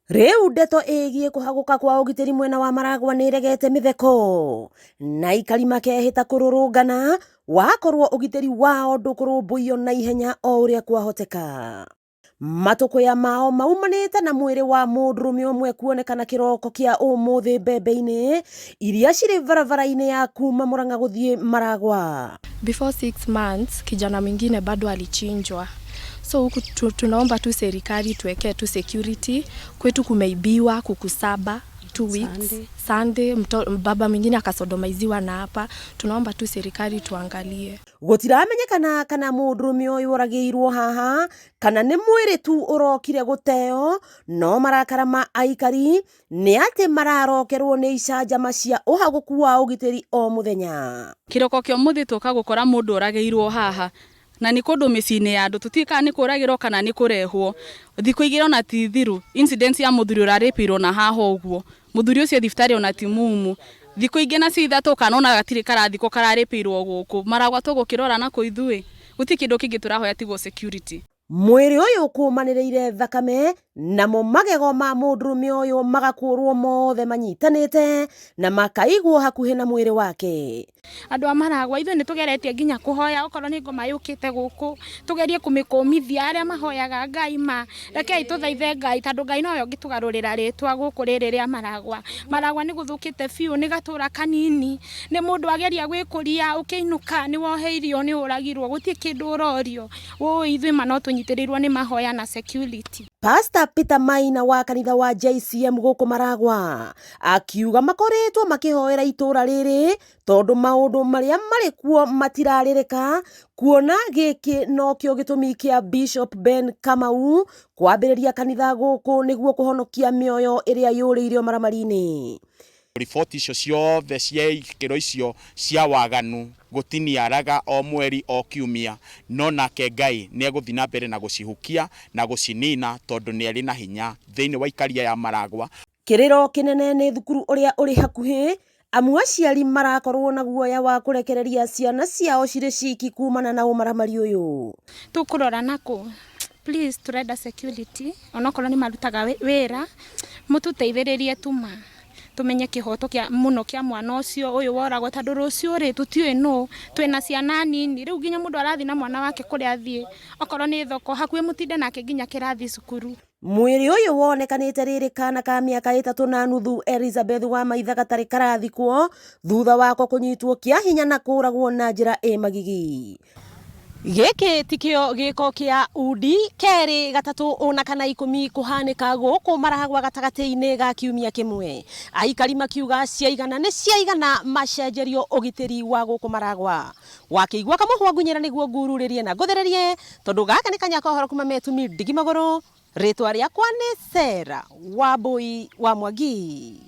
Rĩu ndeto ĩgiĩ kũhagũka kwa ũgitĩri mwena wa Maragwa nĩ ĩregete mĩtheko na aikari makehĩta kũrũrũngana wakorwo ũgitĩri wao ndũkũrũmbũiyo na ihenya o ũrĩa kwahoteka. Matũkũya mao maumanĩte na mwĩrĩ wa mũndũrũme ũmwe kuonekana kĩroko kĩa ũmũthĩ mbembe-inĩ iria cirĩ barabara-inĩ ya kuma Murang'a gũthiĩ Maragwa. Before 6 months kijana mwingine bado alichinjwa, so huku tunaomba tu serikali tuwekee tu security. Kwetu kumeibiwa kuku 7 2 weeks. Sunday, Sunday baba mwingine akasodomaiziwa, na hapa tunaomba tu serikali tuangalie. Gũtiramenyekana kana mũndũrũme ũyũ oragĩirwo haha kana nĩ mwĩrĩ tu ũrokire gũteo, no marakara ma aikari nĩ atĩ mararokerwo nĩ icanjama cia ũhagũku wa ũgitĩri o mũthenya. Kĩroko kĩa ũmũthĩ tũka gũkora mũndũ oragĩirwo haha na nĩ kũndũ mĩciĩ-inĩ ya andũ, tũtiũĩ kana nĩ kũragĩrwo kana nĩ kũrehwo. Thikũ igĩrĩ ona ti thiru, incident ya mũthuri ũrarĩpĩirwo na haha ũguo, mũthuri ũcio thibitarĩ ona ti mumu. Thikũ ingĩ nacio 3 kana ona gatirĩ karathikwo kararĩpĩirwo gũkũ Maragwa. Tũgũkĩrora nakũ ithuĩ? Gũtirĩ kĩndũ kĩngĩ tũrahoya tigwo security. Mwĩrĩ ũyũ kũmanĩrĩire thakame, namo magego ma mũndũrũme ũyũ magakũrwo mothe manyitanĩte na makaigwo hakuhĩ na mwĩrĩ wake. Andũ a Maragwa, ithuĩ nĩ tũgeretie nginya kũhoya, okorwo nĩ ngoma yũkĩte gũkũ tũgerie kũmĩkũmithia. Arĩa mahoyaga Ngai, ma rekei tũthaithe Ngai, tondũ Ngai nowe ũngĩtũgarũrĩra rĩtwa gũkũ rĩrĩ rĩa Maragwa. Maragwa nĩ gũthũkĩte biũ, nĩ gatũra kanini, nĩ mũndũ ageria gwĩkũria, ũkĩinũka nĩ woheirio, nĩ ũragirwo, gũtirĩ kĩndũ ũrorio. Ũĩ ithuĩ ma no tũnyitĩrĩirwo nĩ mahoya na security. Pastor Peter Maina wa kanitha wa JCM gũkũ Maragwa akiuga makoretwo makĩhoera itũra rĩrĩ tondũ maũndũ marĩa marĩ kuo matirarĩrĩka, kuona gĩkĩ nokĩo gĩtũmi kĩa Bishop Ben Kamau kwambĩrĩria kanitha gũkũ nĩguo kũhonokia mĩoyo ĩrĩa yũrĩire maramari-inĩ. Riboti icio ciothe cia ikĩro icio cia waganu gũtiniaraga o mweri o kiumia, no nake Ngai nĩ egũthiĩ na mbere na gũcihukia na gũcinina, tondũ nĩ arĩ na hinya thĩinĩ wa ikaria ya Maragwa. Kĩrĩro kĩnene nĩ thukuru ũrĩa ũrĩ hakuhĩ, amu aciari marakorwo na guoya wa kũrekereria ciana ciao cirĩ ciki kumana na ũmaramari ũyũ. Tũkũrora nakũ? Please, turenda security, onokorwo nĩ marutaga wĩra, mũtũteithĩrĩrie tuma tumenye kĩhoto kĩa mũno kĩa mwana ũcio ũyũ woragwo, tondũ rũciũ rĩ tũtiũĩ nũ. Twĩna ciana nini rĩu, nginya mũndũ arathiĩ na mwana wake kũrĩa athiĩ, okorwo nĩ thoko hakuhĩ, mũtinde nake nginya kĩrathi cukuru. Mwĩrĩ ũyũ wonekanĩte rĩrĩ kana ka mĩaka 3.5 Elizabeth wa Maitha gatarĩ karathikwo thutha wako kũnyitwo kĩa hinya na kũragwo na njĩra ĩ magigi. Gĩkĩ tikĩo gĩko kĩa undi kerĩ, gatatũ ona kana 10 kũhanĩka gũkũ Maragwa gatagatĩ-inĩ ga kiumia kĩmwe. Aikari makiuga ciaigana nĩ ciaigana, macenjerio ũgitĩri wa gũkũ Maragwa. Wakĩigua kamũhwa ngunyĩra nĩguo ngururĩrie na ngũthererie, tondũ gaka nĩ kanya ka ũhoro kuma metumi ndigi magũrũ. Rĩtwa rĩakwa nĩ Sarah Wambui wa Mwangi.